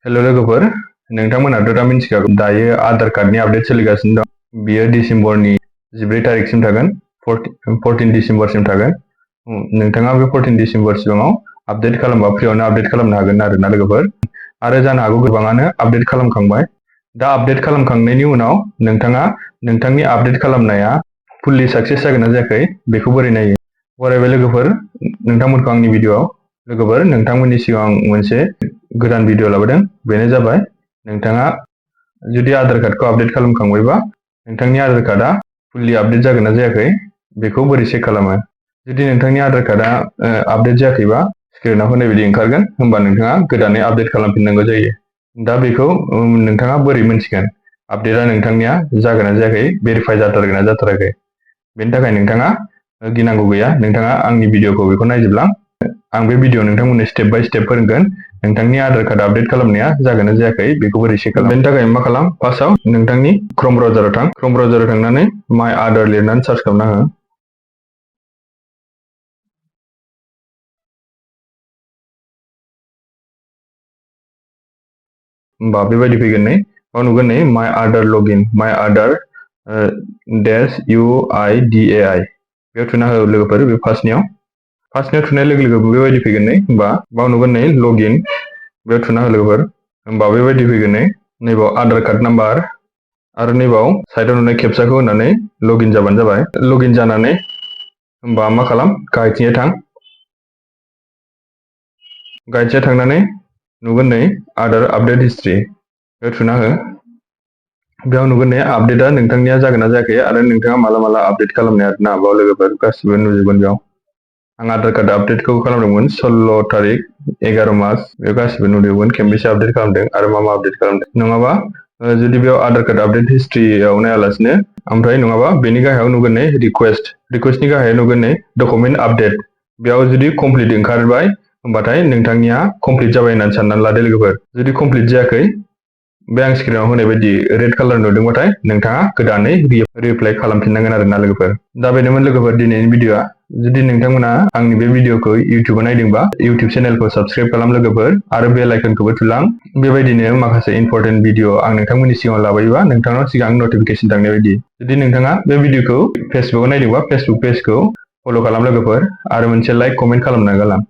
Hello लोगोफोर नोंथांमोनाथ' दा मिथिखागौ दायो आधार कार्डनि आपडेट सोलिगासिनो दं। बियो डिसेम्बरनि 14 तारिखसिम थागोन, 14 डिसेम्बरसिम थागोन। नोंथाङा बे 14 डिसेम्बरसिमाव आपडेट खालामबा फ्रियावनो आपडेट खालामनो हागोन आरोना लोगोफोर। आरो जानो हागौ गोबाङानो आपडेट खालामखांबाय। दा आपडेट खालामखांनायनि उनाव नोंथाङा नोंथांनि आपडेट खालामनाया फुल्लि साक्सेस जागोन ना जायाखै बेखौ बोरै नायो? बरायबाय लोगोफोर नोंथांमोनखौ आंनि भिडिअ'आव। लोगोफोर नोंथांमोननि सिगाङाव आं मोनसे गोदान भिडिअ लाबोदों, बेनो जाबाय नोंथाङा जुदि आधार कार्डखौ आपडेट खालामखांबायबा नोंथांनि आधार कार्डआ फुल्लि आपडेट जागोन ना जायाखै बेखौ बोरै चेक खालामो। जुदि नोंथांनि आधार कार्डआ आपडेट जायाखैबा स्क्रिनाव होनाय बायदि ओंखारगोन, होमबा नोंथाङा गोदानै आपडेट खालामफिननांगौ जायो। दा बेखौ नोंथाङा बोरै मोनथिगोन आपडेटआ नोंथांनिया जागोन ना जायाखै, भेरिफाइ जाथारगोन ना जाथाराखै। बेनि थाखाय नोंथाङा गिनांगौ गैया, नोंथाङा आंनि भिडिअखौ बेखौ नायजोबलां। आं बे भिडिअ नोंथांमोननो स्टेप बाय स्टेप फोरोंगोन नोंथांनि आधार कार्ड आपडेट खालामनाया जागोन ना जायाखै बेखौ बोरै चेक खालामो। बेनि थाखाय मा खालाम, फार्स्टआव नोंथांनि क्रोम ब्राउजाराव थां। क्रोम ब्राउजाराव थांनानै माइ आधार लिरनानै सार्च खालामना हो। होमबा बेबायदि फैगोन नै, बाव नुगोन नै माइ आधार लगइन, माइ आधार -UIDAI बेयाव थुना हो लोगोफोर। बे फार्स्टनियाव थुनाय लोगो लोगो बेबायदि फैगोन नै, होमबा बाव नुगोन नै लगइन, बेयाव थुना हो लोगोफोर। होमबा बेबायदि फैगोन नै, नैबाव आधार कार्ड नाम्बार आरो नैबाव साइडआव नुनाय केपचाखौ होनानै लगइन जाबानो जाबाय। लगइन जानानै होमबा मा खालाम, गाहायथिंजाय थां। गाहायथिंजाय थांनानै नुगोन नै आधार आपडेट हिस्ट्रि, बेयाव थुना हो। बेयाव नुगोन नै आपडेटआ नोंथांनिया जागोन ना जायाखै आरो नोंथाङा माला आपडेट खालामनाय आरोना, बाव लोगोफोर गासिबो नुजोबगोन बेयाव। आं आधार कार्ड आपडेटखौ खालामदोंमोन 16 तारिख 11 मास, बेयाव गासिबो नुजोबगोन खेबबेसे आपडेट खालामदों आरो मा आपडेट खालामदों। नङाबा जुदि बेयाव आधार कार्ड आपडेट हिस्ट्रियाव नायालासिनो ओमफ्राय नङाबा बेनि गाहायाव नुगोन नै रिकुवेस्टनि गाहायाव नुगोन नै डकुमेन्ट आपडेट, बेयाव जुदि कमप्लिट ओंखारबाय होमबाथाय नोंथांनिया कमप्लिट जाबाय होननानै साननानै लादो लोगोफोर। जुदि कमप्लिट जायाखै, बे आं स्क्रिनाव होनाय बायदि रेड कालार नुदोंबाथाय नोंथाङा गोदानै रिएप्लाइ खालामफिननांगोन आरोना लोगोफोर। दा बेनोमोन लोगोफोर दिनैनि भिडिअआ। जुदि नोंथांमोना आंनि बे भिडिअखौ इउटिउबाव नायदोंबा इउटिउब चेनेलखौ साबस्क्राइब खालाम लोगोफोर आरो बेल आइकनखौबो थुलां। बेबायदिनो माखासे इम्पर्टेन्ट भिडिअ आं नोंथांमोननि सिगाङाव लाबोयोबा नोंथांनाव सिगां नटिफिकेसन थांनाय बायदि। जुदि नोंथाङा बे भिडिअखौ फेसबुकाव नायदोंबा फेसबुक पेजखौ फल' खालाम लोगोफोर आरो मोनसे लाइक कमेन्ट खालामना गालां।